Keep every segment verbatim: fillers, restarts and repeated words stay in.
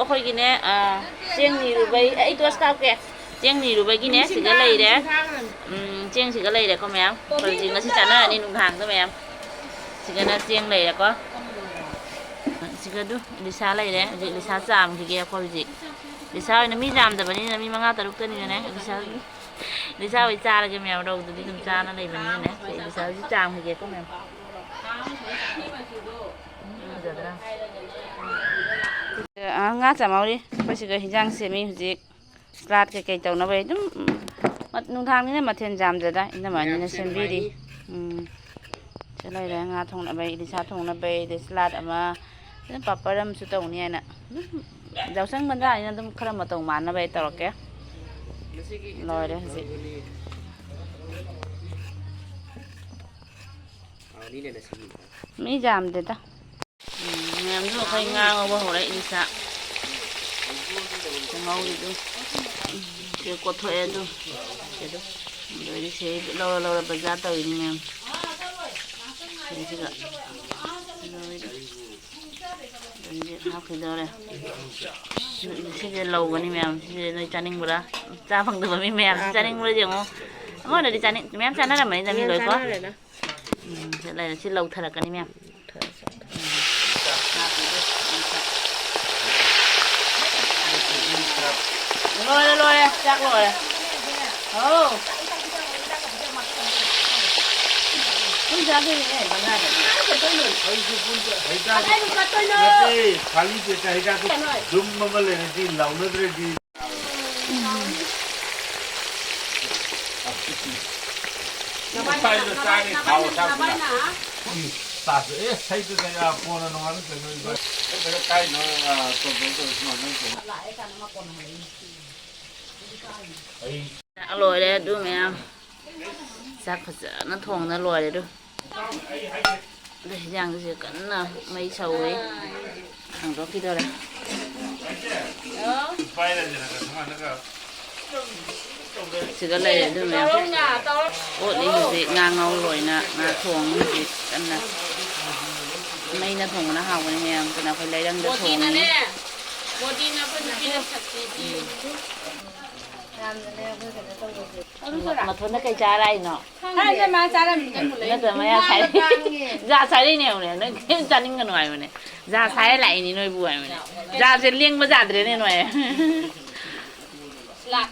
ꯑꯩꯈꯣꯏꯒꯤꯅꯦ, ꯑ, ꯆꯦꯡ ꯅꯤꯔꯨꯕꯩ, ꯑꯩ ꯇꯣꯁ ꯀꯥꯞꯀꯦ꯫ ꯆꯦꯡ ꯅꯤꯔꯨꯕꯒꯤꯅꯦ, ꯁꯤꯗ ꯂꯩꯔꯦ꯫ ꯎꯝ, ꯆꯦꯡꯁꯤꯒ ꯂꯩꯔꯦꯀꯣ ꯃꯌꯥꯝ꯫ ꯑꯩꯈꯣꯏ ꯍꯧꯖꯤꯛ ꯉꯁꯤ ꯆꯥꯅꯔꯅꯤ ꯅꯨꯡꯗꯥꯡꯗ ꯃꯌꯥꯝ꯫ ꯁꯤꯒꯅ ꯆꯦꯡ ꯂꯩꯔꯦꯀꯣ꯫ ꯁꯤꯒ ꯑꯗꯨ ꯏꯂꯤꯁꯥ ꯂꯩꯔꯦ꯫ ꯍꯧꯖꯤꯛ ꯏꯂꯤꯁꯥ ꯆꯥꯝꯈꯤꯒꯦ ꯑꯩꯈꯣꯏ ꯍꯧꯖꯤꯛ꯫ ꯏꯂꯤꯁꯥ ꯑꯣꯏꯅ ꯃꯤ ꯌꯥꯝꯗꯕꯅꯤꯅ, ꯃꯤ ꯃꯉꯥ ꯇꯔꯨꯛꯇꯅꯤꯅꯅꯦ꯫ ꯏꯂꯤꯁꯥ, ꯏꯂꯤꯁꯥ ꯍꯣꯏ ꯆꯥꯔꯒꯦ ꯃꯌꯥꯝ꯫ ꯔꯧꯗꯨꯗꯤ ꯑꯗꯨꯝ ꯆꯥꯅ ꯂꯩꯕꯅꯤꯅꯅꯦ꯫ ꯏꯂꯤꯁꯥ ꯍꯧꯖꯤꯛ ꯆꯥꯝꯈꯤꯒꯦꯀꯣ ꯃꯌꯥꯝ꯫ ꯐꯖꯗ꯭ꯔꯥ? ꯑ, ꯉꯥ ꯆꯥꯝꯍꯧꯔꯤ꯫ ꯑꯩꯈꯣꯏ ꯁꯤꯒ ꯍꯤꯟꯖꯥꯡ ꯁꯦꯝꯃꯤ ꯍꯧꯖꯤꯛ꯫ ꯁꯂꯥꯠ ꯀꯩꯀꯩ ꯇꯧꯅꯕꯩ ꯑꯗꯨꯝ, ꯎꯝ, ꯃꯠ-, ꯅꯨꯡꯗꯥꯡꯅꯤꯅ ꯃꯊꯦꯜ ꯌꯥꯝꯗ꯭ꯔꯦꯗ, ꯏꯅꯝꯃ ꯑꯅꯤꯅ ꯁꯦꯝꯕꯤꯔꯤ꯫ ꯎꯝ꯫ ꯁꯤ ꯂꯩꯔꯦ, ꯉꯥ ꯊꯣꯡꯅꯕꯩ, ꯏꯂꯤꯁꯥ ꯊꯣꯡꯅꯕꯩ, ꯑꯗꯩ ꯁꯂꯥꯠ ꯑꯃ, ꯑꯗꯨꯝ ꯄꯥꯄꯔ ꯑꯃꯁꯨ ꯇꯧꯅꯤ ꯍꯥꯏꯅ꯫ ꯑꯗꯨꯝ ꯌꯥꯎꯁꯪ ꯃꯟꯗꯥꯅꯤꯅ ꯑꯗꯨꯝ ꯈꯔ ꯃꯇꯧ ꯃꯥꯟꯅꯕ ꯑꯩ ꯇꯧꯔꯛꯀꯦ꯫ ꯂꯣꯏꯔꯦ ꯍꯧꯖꯤꯛ꯫ ꯃꯤ ꯌꯥꯝꯗꯦꯗ꯫ ꯎꯝ, ꯃꯌꯥꯝꯁꯨ ꯑꯩꯈꯣꯏ ꯉꯥ ꯉꯧꯕ ꯍꯧꯔꯦ, ꯏꯂꯤꯁꯥ꯫ ꯉꯧꯔꯤꯗꯨ꯫ ꯁꯤ ꯀꯣꯠꯊꯣꯛꯑꯦ ꯑꯗꯨ꯫ ꯑꯗꯨ ꯂꯣꯏꯔꯦ, ꯁꯤ ꯂꯧꯔ ꯂꯧꯔ ꯕꯖꯥꯔ ꯇꯧꯔꯤꯅꯤ ꯃꯌꯥꯝ꯫ ꯁꯤꯒ ꯂꯣꯏꯔꯦ꯫ ꯑꯗꯨꯗꯤ ꯍꯥꯞꯈꯤꯗꯧꯔꯦ꯫ ꯁꯤꯁꯦ ꯂꯧꯒꯅꯤ ꯃꯌꯥꯝ꯫ ꯁꯤꯁꯦ ꯅꯣꯏ ꯆꯥꯅꯤꯡꯕ꯭ꯔꯥ? ꯆꯥ ꯐꯪꯗꯕ ꯃꯤ ꯃꯌꯥꯝ ꯆꯥꯅꯤꯡꯕ꯭ꯔꯥ ꯌꯦꯡꯉꯣ꯫ ꯑꯃꯔꯣꯝꯗꯗꯤ ꯆꯥꯅꯤꯡ-, ꯃꯌꯥꯝ ꯆꯥꯅꯔꯝꯃꯅꯤꯗ ꯃꯤ ꯂꯣꯏꯀꯣ꯫ ꯎꯝ, ꯁꯤ ꯂꯩꯔꯦ꯫ ꯁꯤ ꯂꯧꯊꯔꯛꯀꯅꯤ ꯃꯌꯥꯝ꯫ ꯂꯣꯏꯔꯦ, ꯂꯣꯏꯔꯦ꯫ ꯆꯥꯛ ꯂꯣꯏꯔꯦ꯫ ꯍꯥꯎ꯫ ꯄꯨꯡ ꯇꯔꯥꯃꯥꯊꯣꯏꯅꯦ, ꯃꯉꯥꯗꯅꯦ꯫ ꯀꯗꯥꯏꯗ ꯆꯠꯇꯣꯏꯅꯣ? ꯅꯠꯇꯦ, ꯈꯥꯂꯤ ꯄꯦꯠꯇ ꯍꯩꯀꯥꯛꯇꯣ ꯀꯩꯅꯣ? ꯗꯨꯝ ꯑꯃ ꯂꯩꯔꯗꯤ ꯂꯥꯎꯅꯗ꯭ꯔꯗꯤ꯫ ꯅꯕꯥꯏꯅ, ꯅꯕꯥꯏꯅ, ꯅꯕꯥꯏꯅ꯫ ꯆꯥꯁꯦ꯫ ꯑꯦ, ꯍꯩꯗꯨꯗ ꯌꯥ ꯀꯣꯟꯅ ꯅꯣꯡꯉꯥꯜꯂ ꯀꯩꯅꯣ ꯏꯕꯥ-, ꯑꯩ ꯀꯥꯏꯅꯣ, ꯑ, ꯇꯣꯟ ꯇꯣꯟ ꯇꯧꯔꯤ ꯁꯨꯃꯥꯏꯅ ꯇꯧ꯫ ꯂꯥꯛꯑꯦ ꯀꯥꯟꯗ ꯃꯥ ꯀꯣꯟꯅ ꯍꯜꯂꯛꯏꯅꯦ꯫ ꯆꯥꯛ ꯂꯣꯏꯔꯦ ꯑꯗꯨ ꯃꯌꯥꯝ꯫ ꯆꯥꯛ ꯐꯖꯅ ꯊꯣꯡꯅ ꯂꯣꯏꯔꯦ ꯑꯗꯨ꯫ ꯑꯗꯨ ꯍꯤꯟꯖꯥꯡꯗꯨꯁꯨ ꯀꯟꯅ ꯃꯩ ꯁꯧꯔꯤ꯫ ꯍꯥꯡꯗꯣꯛꯈꯤꯗꯣꯔꯦ꯫ ꯁꯤꯗ ꯂꯩꯔꯦ ꯑꯗꯨ ꯃꯌꯥꯝ꯫ ꯑꯣꯠꯂꯤ ꯍꯧꯖꯤꯛ ꯉꯥ ꯉꯧ ꯂꯣꯏꯅ ꯉꯥ ꯊꯣꯡꯉꯤ ꯍꯧꯖꯤꯛ ꯀꯟꯅ꯫ ꯃꯩꯅ ꯊꯣꯡꯕꯅ ꯍꯥꯎꯕꯅꯤ ꯃꯌꯥꯝ꯫ ꯑꯗꯨꯅ ꯑꯩꯈꯣꯏ ꯂꯩꯔꯪꯗ ꯊꯣꯡꯉꯤ꯫ ꯕꯣꯗꯤꯅ ꯑꯩꯈꯣꯏ ꯅꯨꯄꯤꯅ ꯁꯛꯇꯤ ꯄꯤ꯫ ꯌꯥꯝꯅꯅꯦ ꯑꯩꯈꯣꯏ ꯀꯩꯅꯣ ꯇꯧꯕꯁꯦ꯫ ꯃꯊꯣꯟꯗ ꯀꯩ ꯆꯥꯔ ꯂꯥꯛꯏꯅꯣ? ꯍꯥꯏꯁꯦ ꯃꯥ ꯆꯥꯔꯝꯃꯤꯅꯦ ꯃꯨꯜꯂꯛꯏ꯫ ꯅꯠꯇ꯭ꯔ ꯃꯌꯥ ꯁꯥꯏ꯫ ꯖꯥ ꯁꯥꯏꯔꯛꯏꯅꯦ ꯌꯦꯡꯉꯨꯅꯦ꯫ ꯅꯣꯏ ꯀꯩꯝ ꯆꯥꯅꯤꯡꯒꯅꯨ ꯍꯥꯏꯕꯅꯦ꯫ ꯖꯥ ꯁꯥꯏꯔ ꯂꯥꯛꯏꯅꯤ ꯅꯣꯏꯕꯨ ꯍꯥꯏꯕꯅꯦ꯫ ꯖꯥꯁꯦ ꯂꯦꯡꯕ ꯖꯥꯗ꯭ꯔꯦꯅꯦ ꯅꯣꯏ꯫ ꯂꯥꯛ꯫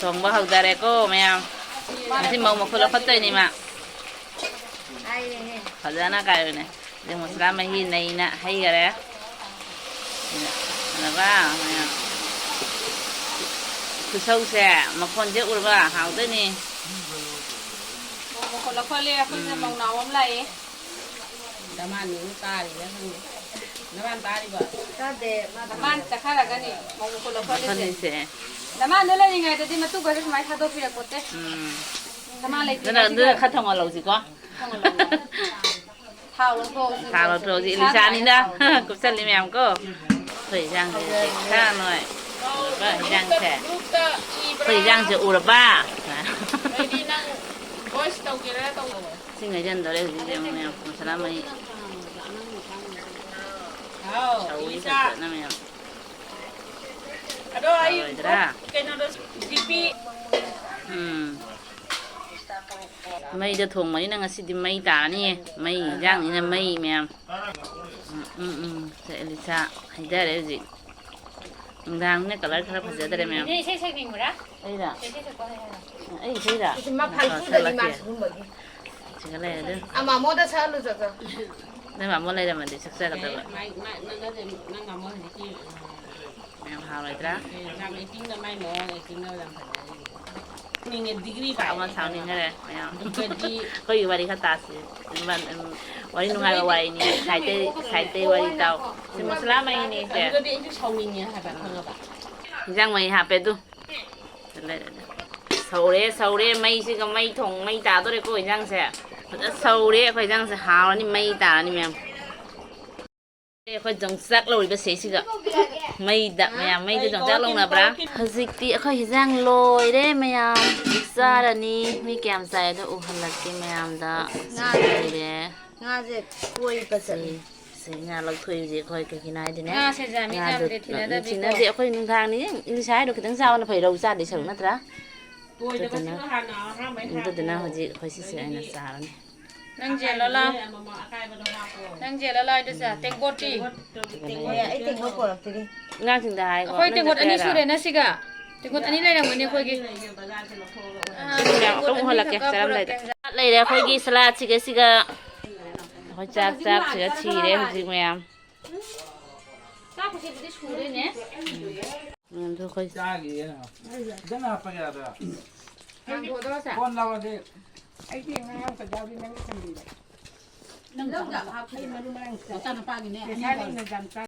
ꯊꯣꯡꯕ ꯍꯧꯗꯔꯦꯀꯣ ꯃꯌꯥꯝ꯫ ꯉꯁꯤ ꯃꯧ ꯃꯈꯨꯠ ꯂꯧꯈꯠꯇꯣꯏꯅꯤ ꯃꯥ꯫ ꯐꯖꯅ ꯀꯥꯏꯕꯅꯦ꯫ ꯑꯗꯩ ꯃꯁꯂꯥ ꯃꯍꯤ ꯅꯩꯅ ꯍꯩꯈꯔꯦ꯫ ꯑꯗꯨꯒ ꯃꯌꯥꯝ ꯈꯨꯁꯧꯁꯦ, ꯃꯈꯣꯟꯁꯦ ꯎꯔꯕ? ꯍꯥꯎꯗꯣꯏꯅꯤ꯫ ꯃꯧ ꯃꯈꯨꯠ ꯂꯧꯈꯠꯂꯦ, ꯑꯩꯈꯣꯏꯁꯤꯗ ꯎꯝ꯫ ꯃꯧ ꯅꯥꯎ ꯑꯃ ꯂꯥꯛꯑꯦ꯫ ꯗꯃꯥꯟꯗꯨꯕꯨ ꯇꯥꯔꯤꯕ꯭ꯔꯥ ꯈꯪꯗꯦ꯫ ꯗꯃꯥꯟ ꯇꯥꯔꯤꯕꯣ? ꯇꯥꯗꯦ, ꯃꯥ ꯗꯃꯥꯟ ꯆꯠꯈ꯭ꯔꯒꯅꯤ ꯃꯧ ꯃꯈꯨꯠ ꯂꯧꯈꯠꯂꯤꯁꯦ꯫ ꯂꯧꯈꯠꯂꯤꯁꯦ꯫ ꯗꯃꯥꯟꯗꯣ ꯂꯩꯔꯤꯉꯩꯗꯗꯤ ꯃꯇꯨꯒꯁꯦ ꯁꯨꯃꯥꯏꯅ ꯊꯥꯗꯣꯛꯄꯤꯔꯛꯄꯣꯠꯇꯦ꯫ ꯎꯝ꯫ ꯗꯃꯥꯟ ꯑꯗꯨꯅ ꯂꯩꯇ꯭ꯔꯤꯉꯩꯁꯤꯗ ꯑꯗꯨꯅ ꯈꯔ ꯊꯣꯡꯍꯜꯍꯧꯁꯤꯀꯣ꯫ ꯊꯣꯡꯍꯜꯍꯧꯔꯣ꯫ ꯊꯥꯎ ꯂꯧꯊꯣꯍꯧꯁꯤ꯫ ꯊꯥꯎ ꯂꯧꯊꯣꯍꯧꯁꯤ꯫ ꯏꯂꯤꯁꯥꯅꯤꯗ ꯀꯨꯞꯁꯜꯂꯤ ꯃꯌꯥꯝ ꯀꯣ꯫ ꯑꯩꯈꯣꯏ ꯏꯟꯖꯥꯡꯁꯦ ꯈꯔ ꯅꯣꯏ ꯎꯔꯕ ꯏꯟꯖꯥꯡꯁꯦ꯫ ꯑꯩꯈꯣꯏ ꯏꯟꯖꯥꯡꯁꯦ ꯎꯔꯕ? ꯑꯩꯗꯤ ꯅꯪ voice ꯇꯧꯒꯦꯔꯥ ꯇꯧꯔꯣꯏ? ꯏꯁꯤꯡ ꯍꯩꯖꯤꯟꯗꯣꯔꯦ ꯍꯧꯖꯤꯛ ꯌꯦꯡꯉꯨ ꯃꯌꯥꯝ, ꯃꯁꯂꯥ ꯃꯍꯤ꯫ ꯍꯥꯎ, ꯁꯧꯔꯤ ꯏꯂꯤꯁꯥ꯫ ꯐꯖꯅ ꯃꯌꯥꯝ꯫ ꯑꯗꯣ ꯑꯩ ꯍꯥꯎꯔꯣꯏꯗ꯭ꯔꯥ? ꯀꯩꯅꯣꯗꯣ, ꯖꯤꯄꯤ꯫ ꯎꯝ꯫ ꯃꯩꯗ ꯊꯣꯡꯕꯅꯤꯅ ꯉꯁꯤꯗꯤ ꯃꯩ ꯇꯥꯔꯅꯤꯌꯦ꯫ ꯃꯩ ꯏꯟꯖꯥꯡꯅꯤꯅ ꯃꯩ ꯃꯌꯥꯝ꯫ ꯎꯝ, ꯎꯝ, ꯎꯝ꯫ ꯁꯦ, ꯑꯦꯂꯤꯁꯥ ꯍꯩꯊꯔꯦ ꯍꯧꯖꯤꯛ꯫ ꯅꯨꯡꯗꯥꯡꯅꯤꯅ colour ꯈꯔ ꯐꯖꯗ꯭ꯔꯦ ꯃꯌꯥꯝ꯫ ꯏꯅꯦ ꯏꯁꯩ ꯁꯛꯅꯤꯡꯕ꯭ꯔꯥ? ꯑꯩꯔꯣ? ꯏꯁꯩ ꯁꯛꯄ ꯍꯩ ꯍꯥꯏꯔꯣ? ꯑꯩ ꯏꯁꯩꯔꯣ? ꯏꯁ, ꯃꯥ ꯐꯥꯟ ꯑꯣ, ꯄꯨꯗꯗꯤ ꯃꯥ ꯁꯛꯂꯛꯀꯦ꯫ ꯁꯤꯒꯨꯝꯕꯒꯤ꯫ ꯁꯤꯒ ꯂꯩꯔꯦ ꯑꯗꯨ꯫ ꯑ, ꯃꯥꯃꯣꯗ ꯁꯛꯍꯜꯂꯨ ꯆꯠꯂꯣ꯫ ꯅꯣꯏ ꯃꯥꯃꯣ ꯂꯩꯔꯝꯃꯗꯤ ꯁꯛꯆꯒꯗꯕ꯫ ꯃꯥꯏ, ꯃꯥ, ꯅꯪ, ꯅꯪ, ꯅꯪ ꯃꯥꯃꯣ ꯍꯧꯖꯤꯛꯀꯤ, ꯃꯌꯥꯝ ꯍꯥꯎꯔꯣꯏꯗ꯭ꯔꯥ? ꯌꯥꯝ acting ꯗ ꯃꯥꯏ ꯃꯑꯣꯡ, acting ꯗ ꯌꯥꯝ ꯐꯖꯩ꯫ ꯁꯥꯎꯅꯤꯡꯉꯦ, degree ꯄꯥꯏ꯫ ꯑꯃ ꯁꯥꯎꯅꯤꯡꯈ꯭ꯔꯦ ꯃꯌꯥꯝ꯫ ꯑꯗꯨꯒꯗꯤ ꯑꯩꯈꯣꯏꯒꯤ ꯋꯥꯔꯤ ꯈꯔ ꯇꯥꯁꯤ꯫ ꯋꯥꯔꯤ ꯅꯨꯡꯉꯥꯏꯕ ꯋꯥꯔꯤꯅꯤ꯫ Side ꯇꯩ, side ꯇꯩ ꯋꯥꯔꯤ ꯇꯥꯎ꯫ ꯁꯤ ꯃꯁꯂꯥ ꯃꯍꯤꯅꯤ ꯁꯦ꯫ ꯑꯗꯨꯒꯗꯤ ꯑꯩꯁꯨ ꯁꯥꯎꯅꯤꯡꯉꯦ ꯍꯥꯏꯕ, ꯈꯪꯉꯕ? ꯏꯟꯖꯥꯡ ꯃꯍꯤ ꯍꯥꯞꯄꯦ ꯑꯗꯨ꯫ ꯁꯧꯔꯦ, ꯁꯧꯔꯦ꯫ ꯃꯩꯁꯤꯒ ꯃꯩ ꯊꯣꯡ-, ꯃꯩ ꯇꯥꯗꯣꯔꯦꯀꯣ ꯏꯟꯖꯥꯡꯁꯦ꯫ ꯐꯖꯅ ꯁꯧꯔꯦ ꯑꯩꯈꯣꯏ ꯏꯟꯖꯥꯡꯁꯦ꯫ ꯍꯥꯎꯔꯅꯤ, ꯃꯩ ꯇꯥꯔꯅꯤ ꯃꯌꯥꯝ꯫ ꯑꯩꯈꯣꯏ ꯌꯣꯡꯆꯥꯛ ꯂꯧꯔꯤꯕ ꯁꯤꯁꯤꯒ꯫ ꯃꯩꯗ, ꯃꯌꯥꯝ ꯃꯩꯗ ꯌꯣꯡꯆꯥꯛ ꯂꯧꯅꯕ꯭ꯔꯥ? ꯍꯧꯖꯤꯛꯇꯤ ꯑꯩꯈꯣꯏ ꯍꯤꯟꯖꯥꯡ ꯂꯣꯏꯔꯦ ꯃꯌꯥꯝ꯫ ꯍꯧꯖꯤꯛ ꯆꯥꯔꯅꯤ꯫ ꯃꯤ ꯀꯌꯥꯝ ꯆꯥꯏ ꯑꯗꯣ ꯎꯍꯜꯂꯛꯀꯦ ꯃꯌꯥꯝꯗ꯫ ꯉꯥ ꯂꯣꯏꯔꯦ꯫ ꯉꯥꯁꯦ ꯀꯣꯏꯕ ꯆꯠꯂꯤ꯫ ꯁꯤ ꯉꯥ ꯂꯧꯊꯣꯛꯏꯁꯦ ꯑꯩꯈꯣꯏ ꯀꯩꯒꯤꯅꯣ ꯍꯥꯏꯗꯤꯅꯦ, ꯉꯥꯁꯦ ꯖꯥꯃꯤ ꯉꯥꯗꯣ ꯖꯥꯝꯗꯤ ꯊꯤꯅꯗꯕꯤꯀꯣ꯫ ꯊꯤꯅꯗꯦ꯫ ꯑꯩꯈꯣꯏ ꯅꯨꯡꯗꯥꯡꯅꯤ ꯉꯁꯥꯏꯗꯣ ꯈꯤꯇꯪ ꯆꯥꯕꯅ ꯐꯩ, ꯔꯧ ꯆꯥꯗꯣꯏ ꯁꯔꯨꯛ ꯅꯠꯇ꯭ꯔꯥ? ꯑꯗꯨꯗꯨꯅ, ꯑꯗꯨꯗꯨꯅ ꯍꯧꯖꯤꯛ ꯑꯩꯈꯣꯏ ꯁꯤꯁꯦ ꯑꯣꯏꯅ ꯆꯥꯔꯅꯤ꯫ ꯅꯪ ꯖꯦꯜꯂꯣ ꯂꯥꯎ꯫ ꯅꯪ ꯖꯦꯜꯂꯣ ꯂꯥꯎ, ꯏꯗꯣꯆꯥ꯫ ꯇꯦꯡꯀꯣꯠꯇꯤ? ꯑꯦ, ꯑꯩ ꯇꯦꯡꯀꯣꯠ ꯄꯣꯔꯛꯇ꯭ꯔꯤ꯫ ꯑꯉꯥꯡꯁꯤꯡꯗ ꯍꯥꯏꯀꯣ, ꯑꯩꯈꯣꯏ ꯅꯪ ꯇꯦꯡꯀꯣꯠ ꯑꯅꯤ ꯆꯠꯀꯦ ꯍꯥꯏꯔꯣ? ꯁꯨꯔꯦꯅ ꯁꯤꯒ꯫ ꯇꯦꯡꯀꯣꯠ ꯑꯅꯤ ꯂꯩꯔꯝꯒꯅꯤ ꯑꯩꯈꯣꯏꯒꯤ꯫ ꯑꯥ, ꯁꯤꯡ ꯌꯥꯝ ꯇꯦꯡꯀꯣꯠ ꯑꯃꯨꯛ ꯍꯣꯜꯂꯛꯀꯦ, ꯑꯅꯤꯈꯛꯀ ꯆꯥꯔꯝꯗꯥꯏꯗ꯫ ꯄꯨꯔꯛꯀꯦ꯫ ꯂꯩꯔꯦ ꯑꯩꯈꯣꯏꯒꯤ ꯁꯂꯥꯠꯁꯤꯒ ꯁꯤꯒ꯫ ꯑꯩꯈꯣꯏ ꯆꯥꯛ ꯆꯥꯛꯁꯤꯒ ꯊꯤꯔꯦ ꯍꯧꯖꯤꯛ ꯃꯌꯥꯝ꯫ ꯆꯥꯛꯄꯨꯗꯤ ꯁꯨꯔꯦꯅꯦ꯫ ꯎꯝ, ꯑꯗꯨ ꯑꯩꯈꯣꯏ ꯆꯥꯈꯤꯒꯦ꯫ ꯈꯤꯇꯪ ꯍꯥꯞꯄꯒꯦ ꯑꯗ꯫ ꯍꯥꯡꯗꯣꯛꯑꯗꯕꯁꯦ? ꯀꯣꯟ ꯂꯧꯔꯗꯤ꯫ ꯑꯩꯗꯤ ꯉꯥ ꯌꯥꯎꯗ ꯌꯥꯎꯗꯤ ꯅꯪꯒꯤ ꯊꯝꯕꯤꯔꯦ꯫ ꯅꯪ ꯂꯧꯗ ꯍꯥꯞꯈꯤꯕ꯫ ꯑꯩ ꯃꯔꯨ ꯃꯔꯥꯡ ꯆꯥꯏ꯫ ꯃꯆꯥꯅꯨꯄꯥꯒꯤꯅꯦ꯫ ꯄꯩꯁꯥ ꯂꯩꯅ ꯌꯥꯝ ꯆꯥꯏ꯫